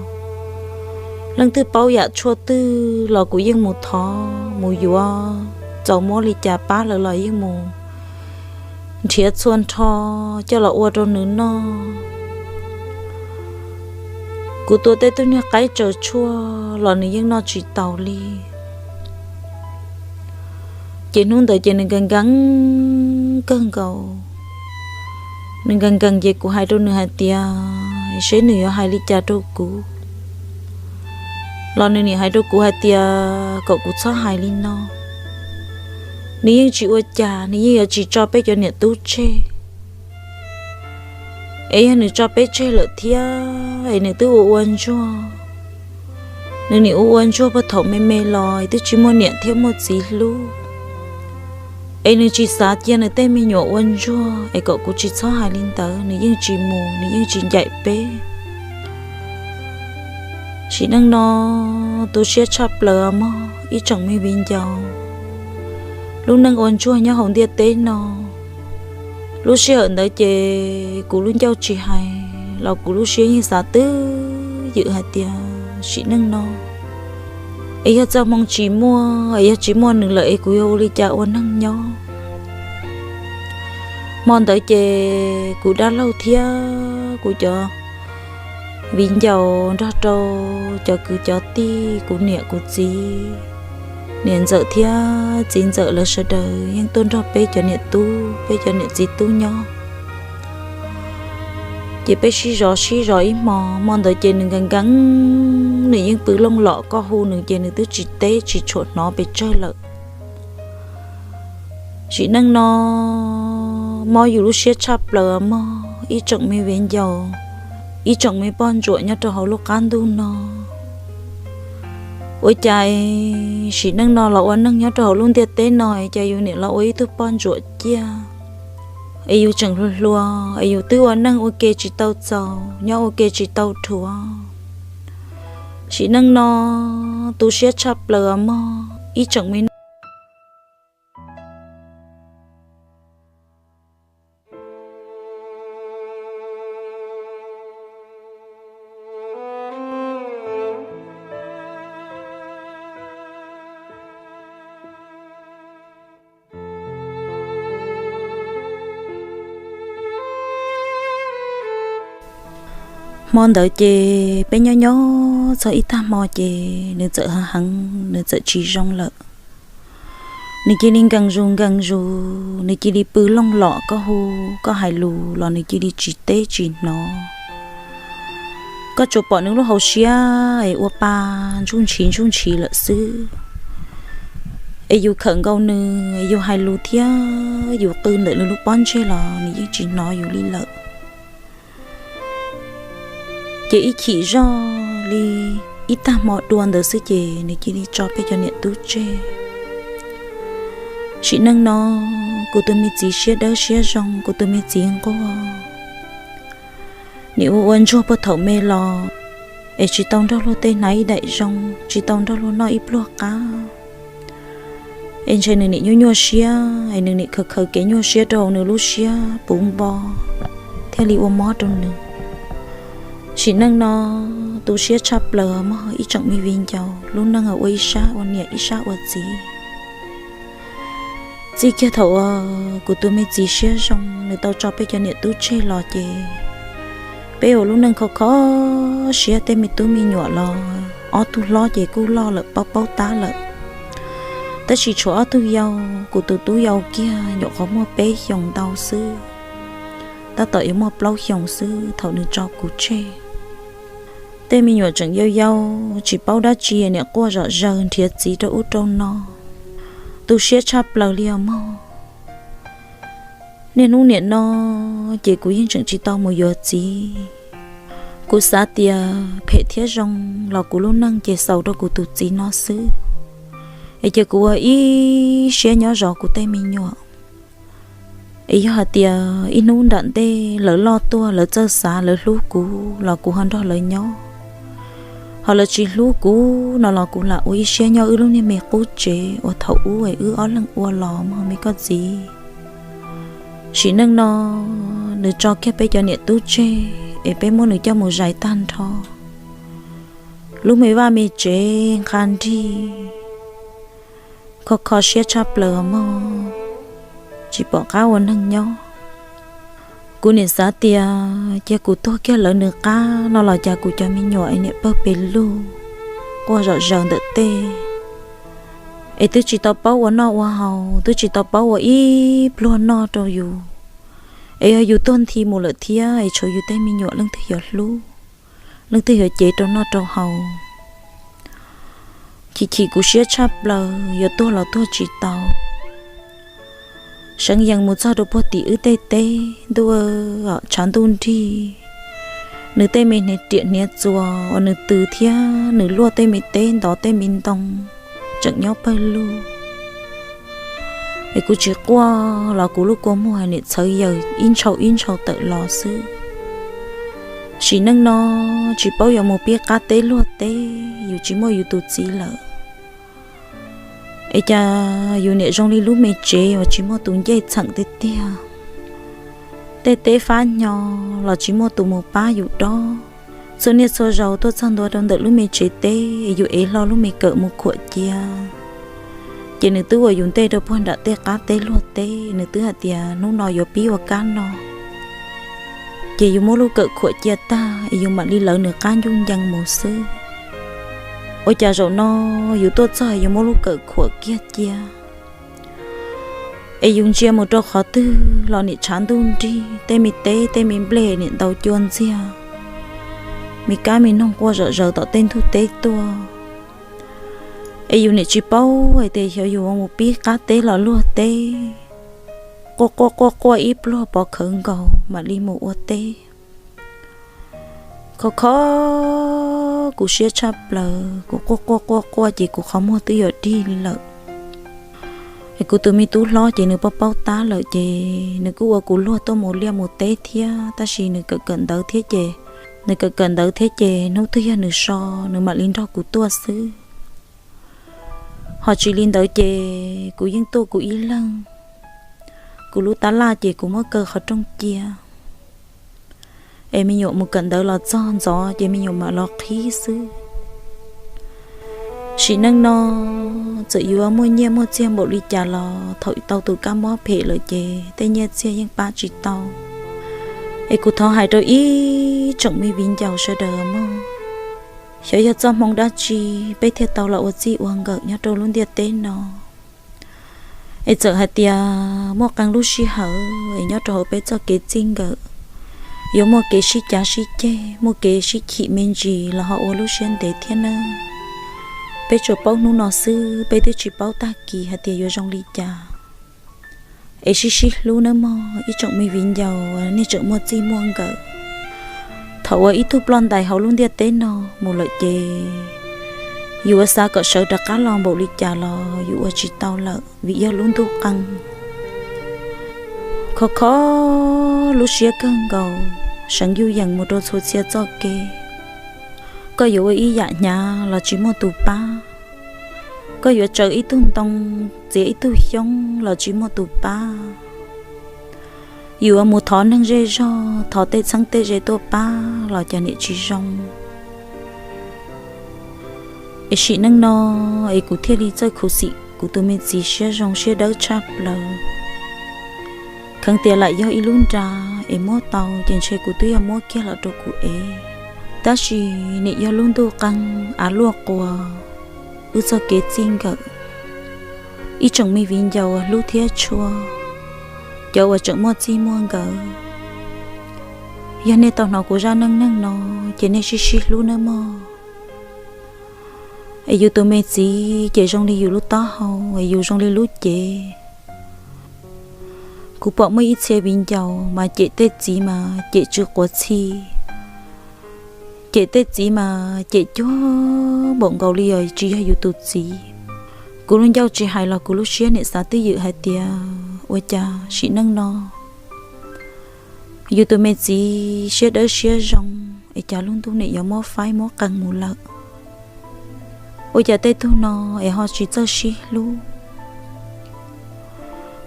Leej twg paub yam tshuaj twg los kuv yeej mus thov mus yuav, txaus muab li cas pab lawv los yeej mus nrhiav txhua nrho coj los ua rau nws noj. Kuv tua tej tug niag qaib tsaws tshuaj los nws yeej noj tsis taus li. Ces hnub ntawd ces nws nkees nkees kawg nkaus. Nws nkees nkees ces kuv hais rau nws hais tias seb nws yuav hais li cas rau kuv. Los nws nim hais rau kuv hais tias kom kuv txhob hais li no. Nws yeej tsis ua cas, nws yeej yuav tsis tso peb cov niam tub tseg. Es yog nws tso peb tseg lawm thiab es nws twb ua ua ntsuag, nws nim ua ua ntsuag puag thaum me me los twb tsis muaj niam thiab muaj txiv hlub, es nws tsis xav cia nws tej me nyuam ua ntsuag, es kom kuv tsis txhob hais li ntawd, nws yeej tsis mus, nws yeej tsis ncaim peb. Sim neej no tu siab tshaj plaws mog ib tsoom me viv ncaus, lub neej ua ntsuag nyob hauv ntiaj teb no. Lub sij hawm ntawd ces kuv lub ncauj tsis hais los kuv lub siab yeej xav twb ywm hais tias sim neej no es yog txoj hmoo tsis muaj, es yog tsis muaj nws lawm es kuv yuav ua li cas ua neeg nyob. Hmo ntawd ces kuv dab laug thiab kuv cov viv ncaus nrog rau cov kwv cov tij, kuv niam kuv txiv, niam ntxawm thiab txiv ntxawm lawv sawv daws yeej tuaj nrog peb cov niam tub, peb cov niam txiv tub nyob. Ces peb sib zov sib zov ib hmo, hmo ntawd ces nws nkees nkees, nws yeej pw looj lom, koj hu nws ces nws twb tsis teb tsis tshuam hnov pes tsawg lawm. Sim neej no mob yus lub siab tshaj plaws mog ib tsoom me viv ncaus, ib tsoom me poj ntsuam nyob rau hauv lub qab ntuj no. Ua cas sim neej no los ua neeg nyob rau hauv lub ntiaj teb no es cas yus niam los ua ib tug poj ntsuam ciaj, es yus tseem hluas hluas es yus twb ua neeg ua ke tsis tau txaus, nyob ua ke tsis tau dhuav. Sim neej no tu siab tshaj plaws mog ib tsoom me Hmo ntawd ces peb nyob nyob txog ib tag hmo ces nws txawm heev heev, nws txawm tsis zoo lawm. Nws cia li nkees zus nkees zus, nws cia li pw looj lom, koj hu, koj hais lus los nws cia li tsis teb tsis hnov. Koj tsuas pom nws lub hauv siab es ua pa ntsuj ntshiv ntsuj ntshiv lawm xwb. Es yus khawm nkaus nws, yus hais lus thiab yus qw ntawm nws lub pob ntseg los nws yeej tsis hnov yus li lawm. Ces ib chim zoj li ib tag hmo dua ntawd xwb ces nws cia li tso peb cov niam tub tseg. Sim neej no kuv tus me txiv siab dawb siab zoo, kuv tus me txiv nquag, nim ua ua ntsuag puag thaum me los es tsis tau nrog luag tej hnav ib daim zoo, tsis tau nrog luag noj ib pluag qab. Es ntshe nws nim nyuaj nyuaj siab es nws nim khaws khaws kev nyuaj siab rau hauv nws lub siab puv npo thiaj li ua mob rau nws. Sim neej no tu siab tshaj plaws mog ib tsoom me viv ncaus, lub neej ua ib sab ua niam ib sab ua txiv. Txij kiag thaum uas kuv tus me txiv siab zoo nws tau tso peb cov niam tub tseg los ces peb ua lub neej kho kho siab, tej me tub me nyuam los ob tug hlob ces kuj loj lawm paub paub tab lawm. Tab sis tshuav ob tug yau, kuv tus tub yau kiag nyuam qhuav muaj peb xyoos ntau xwb, tab tom yuav muaj plaub xyoos xwb thaum nws tso kuv tseg. Tej me nyuam tseem yau yau tsis paub dab tsi niam quaj zom zaws nrhiav txiv rau ub rau no, tu siab tshaj plaws li os mog. Niaj hnub niam no ces kuv yeej tseem tsis tau mus yuav txiv. Kuv xav tias phem thiab zoo los kuv lub neej ces xaus rau kuv tus txiv no xwb, es cia kuv ua ib siab nyob zov kuv tej me nyuam. Es yog hais tias ib hnub nram ntej lawv loj tuaj lawv txawj xav lawv hlub kuv los kuv ho nrog lawv nyob, ho lawv tsis hlub kuv no los kuv lam ua ib siab nyob wb lub niag me qub tsev uas thaum ub es wb ob leeg ua los mog me koj txiv. Sim neej no nws tso kiag peb cov niam tub tseg es peb muab nws coj mus zais tag nrho. Lub me vaj me tsev nqa nrig, kho kho siab tshaj plaws mog, tsis pom qab ua neeg nyob. Kuv nim xav tias cia kuv tuag kiag lawv nws qab no los cas kuv cov me nyuam es niam pawg pes lug, quaj zom zaws ntawm tej, es twb tsis tau paub ua noj ua haus, twb tsis tau paub ua ib pluag noj rau yus. Es yog yus tuag nthi mus lawm thiab es tshuav yus tej me nyuam leej twg yuav hlub, leej twg yuav cev rau noj rau haus. Chim chim kuv siab tshaj plaws, yuav tuag los tuag tsis tau. Seev yees mus txog rau puag tim wb tej teb, ntuj, tshav ntuj nrig, nws tej me hniav riam hniav txuas uas nws tws thiab nws luaj tej me teb ntov tej me ntoo tseem nyob pawg lug. Es kuv tsis quaj los kuv lub kua muag nim txhawv yaws ib ntshaus ib ntshaus tawm los xwb. Sim neej no tsis paub yuav mus pib qab teb luag teb, yus tsis muaj yus tus txiv lawm. Es cas yus niam zoo li lub me tsev uas tsis muaj tus ncej txheem tiag tiag. Tej teb fab hnyo los tsis muaj tus mus pab yus dob. Txhua niaj txhua zaus tuaj txog ntua rau ntawm lub me tsev teb es yus ev hlo lub me kawm mus khuam cia, ces nws twb ua yus ntej rau puag nram tej qab teb luag teb, nws twb hais tias hnub no yuav pib ua kab no. Ces yus muab lub kawm khuam cia tag es yus mam li lawv nws qab ncuj ncees mus xwb. Ua cas zaum no yus tuaj txog yus muab lub kawm khuam kiag cia, es yus ntsia mus rau qhov twg los nim tshav ntuj nrig, tej me teb tej me nplej nim ntaus cua ntxiag, me kab me noog quaj zom zaws tom tej ntug teb tuaj. Es yus nim tsis paub hais tias xyov yus mus pib qab teb los luag teb. Quaj quaj quaj quaj ib pluag pov khawv nkaus mam li mus ua teb. Khov khov kuv siab tshaj plaws, kuv quaj quaj quaj quaj ces kuv qhov muag twb yuav dig li lawm. Es kuv tus me tub hlob ces nws paub paub tab lawm ces nws kuj ua kuv luag tuaj mus liaj mus teb thiab, tab sis nws kawm kawm ntawv thiab ces, nws kawm kawm ntawv thiab ces hnub twg yog nws so nws mam li nrog kuv tuaj xwb. Ho tsis li ntawd ces kuv yeej tuaj kuv ib leeg, kuv lub tab laj ces kuv muab kaw qhov rooj cia, es me nyuam mus kawm ntawv los txog ntxov ces me nyuam mam los qhib xwb. Sim neej no txawm yuav muaj nyiaj muaj txiag npaum li cas los thaum tau tus kab mob phem lawm ces tej nyiaj txiag yeej pab tsis tau. Es kuv thov hais rau ib tsoom me viv ncaus sawv daws mog, xyov yog txoj hmoo dab tsi peb thiaj tau los ua txij ua nkawm nyob rau lub ntiaj teb no. Es txawm hais tias muaj qee lub sij hawm es nyob rau hauv peb txoj kev txij nkawm, Yuav muaj kev sib cav sib ceg, muaj kev sib chim me ntsis los ho ua lub siab ntev thiab nawb. Peb tsuas paub hnub no xwb, peb twb tsis paub tag kis hais tias yuav zoo li cas. Es sib sib hlub nawb mog ib tsoom me viv ncaus, nej tseem muaj txij muaj nkawm. Thaum uas ib tug ploj ntais hauv lub ntiaj teb no mus lawm ces yus ua xav kom sawv rov qab los npaum li cas los yus ua tsis tau lawm vim yog lub ntuj qee. Khov kho lub siab kawg nkaus, seev yuj yees mus rau txhua txhia txoj kev. Koj yuav ua ib yam hnyav los tsis muaj tus pab. Koj yuav tsaws ib tug ntoo, txiav ib tug xyoob los tsis muaj tus pab. Yuav mus thov neeg zej zog, thov tej txheeb tej ze tuaj pab los cas niam tsis zoo. Es sim neej no es kuv thiaj li txawj khuv xim kuv tus me txiv siab zoo siab dawb tshaj plaws. Kheev tias lam yog ib lub nra es muab tau ces ntshe kuv twb yog muab kiag los rau kuv ev. Tab sis nim yog lub ntuj qee, av luaj quas, wb txoj kev txij nkawm. Ib tsoom me viv ncaus hlub thiab tshua, cov uas tseem muaj txij muaj nkawm, yog nej tau hnov kuv zaj neej neeg no ces nej sib sib hlub nawb mog. Es yus tus me txiv ces zoo li yus lub taub hau, es yus zoo li lub cev. Kuv pom muaj ib txhia viv ncaus mas cem tej txiv mas cem tsw quav txhi, cem tej txiv mas cem cuag npaum nkaus li os tsis yog yus tus txiv. Kuv lub ncauj tsis hais los kuv lub siab niam xav twj ywm hais tias ua cas sim neej no yus tus me txiv siab dawb siab zoo, es cas lub ntuj niam yuav muab faib muab qee mus lawm. Ua cas tej tug no es ho tsis txawj sib hlub,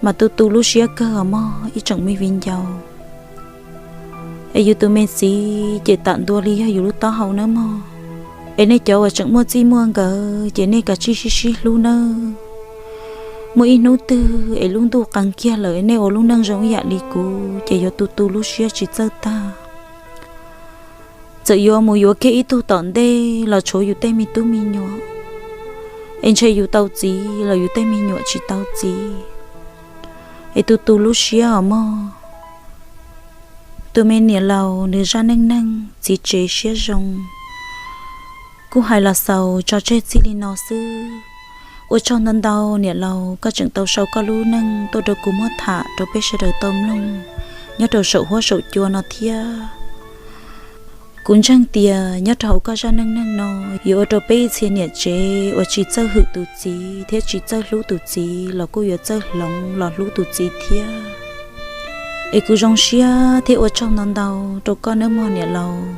mas tu tu lub siab kawg os mog ib tsoom me viv ncaus. Es yus tus me txiv ces tam ntua li yog yus lub taub hau nawb mog. Es nej cov uas tseem muaj txij muaj nkawm ces nej kav tsij sib sib hlub nawb. Muaj ib hnub twg es lub ntuj qee kiag lawm nej ua lub neej zoo ib yam li kuv ces yuav tu tu lub siab tsis txawj tag. Txawm yuav mus yuav kiag ib tug tom ntej los tshuav yus tej me tub me nyuam, es ntshe yus tau txiv los yus tej me nyuam tsis tau txiv. Es tu tu lub siab os mog. Tus me niam laus nws zaj neej neeg txiv tsev siab zoo kuj hais los xaus tso tseg txij li no xwb. Ua tsaug ntau ntau niam laus, koj tseem tau sau koj lub neej tuaj rau kuv muab tham rau peb sawv daws tau mloog nyob rau saum huab saum cua no thiab. Kuv ntseeg tias nyob rau hauv koj zaj neej neeg no yuav ua rau peb ib txhia niam tsev uas tsis txawj hwm tus txiv thiab tsis txawj hlub tus txiv los kuj yuav txawj hloov los hlub tus txiv thiab. Es kuv zoo siab thiab ua tsaug ntau ntau rau koj nawb mog niam laus.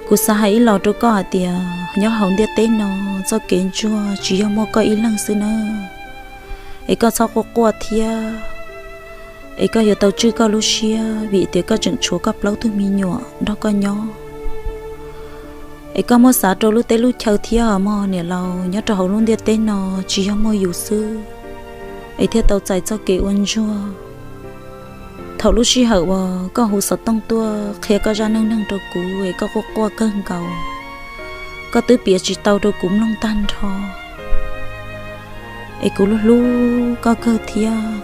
Kuv xav hais ib los rau koj hais tias nyob hauv ntiaj teb no txoj kev ntsuag tsis yog muaj koj ib leeg xwb nawb, es koj txhob quaj quaj thiab. Es koj yuav tau tswj koj lub siab vim tias koj tseem tshuav koj plaub tug me nyuam nrog koj nyob. Es koj muab xav rau lub teb lub chaw thiab mog niam laus, nyob rau hauv lub ntiaj teb no tsis yog muaj yus xwb es thiaj tau txais txoj kev ua ntsuag. Thaum lub sij hawm uas koj hu xov tooj tuaj qhia koj zaj neej neeg rau kuv es koj quaj quaj kawg nkaus, koj twb piav tsis tau rau kuv mloog tag nrho. Es kuv hlub hlub koj kawg thiab.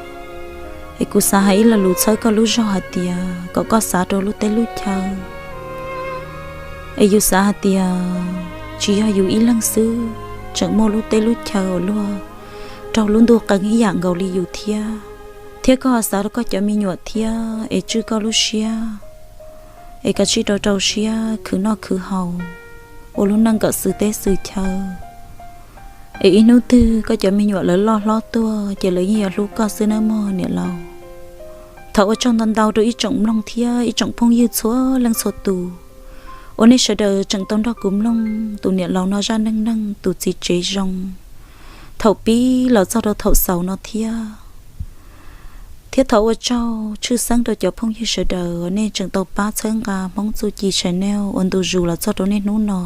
Es kuv xav hais ib lo lus txhawb koj lub zog hais tias kom koj xav rau lub teb lub chaw. Es yus xav hais tias tsis yog yus ib leeg xwb, tseem muaj lub teb lub chaw uas luag raug lub ntuj qee ib yam nkaus li yus thiab. Thiab koj ho xav rau koj cov me nyuam thiab es tswj koj lub siab, es kav tsij rau rau siab khwv noj khwv haus, ua lub neej kom xws teb xws chaw. Es ib hnub twg koj cov me nyuam lawv loj hlob tuaj ces lawv yeej yuav hlub koj xwb nawb mog niam laus. Thov ua tsaug ntau ntau rau ib tsoom mloog thiab ib tsoom phooj ywg txhua leej txhua tus uas nej sawv daws tseem tau nrog kuv mloog tus niam laus no zaj neej neeg tus txiv tsev zoo thaum pib los txog rau thaum xaus no thiab. Thiab thov ua tsaug tshwj xeeb rau cov phooj ywg sawv daws uas nej tseem tau pab txhawb nqa Hmoob Txuj Ci Channel uas ntu zus los txog rau niaj hnub no.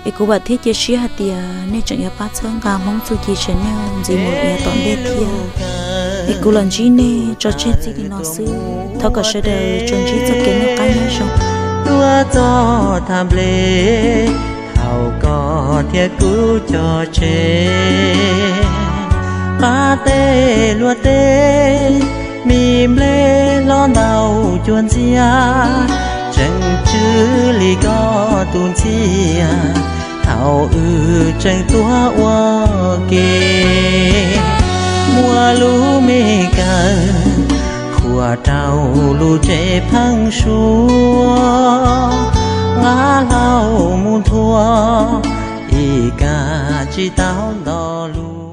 Es kuv vam thiab cia siab hais tias nej tseem yuav pab txhawb nqa Hmoob Txuj Ci Channel ntxiv mus yav tom ntej thiab. Es kuv los ntsib nej tso tseg txij li no xwb, thov kom sawv daws tsuas ntsib txoj kev noj qab nyob zoo. Tuaj txog tha nple, thaum koj thiab kuv cog tseg, pab tej luag tej Me nplej hlob ntau cua ntxiab, tseem tsw li koj tus ntxhias. Thaum wb tseem tuag ua ke, muaj lub me kawm khuam rau lub tsev pheeb suab. Nqa hlau mus nthua, ib kag tsis tau nto lus.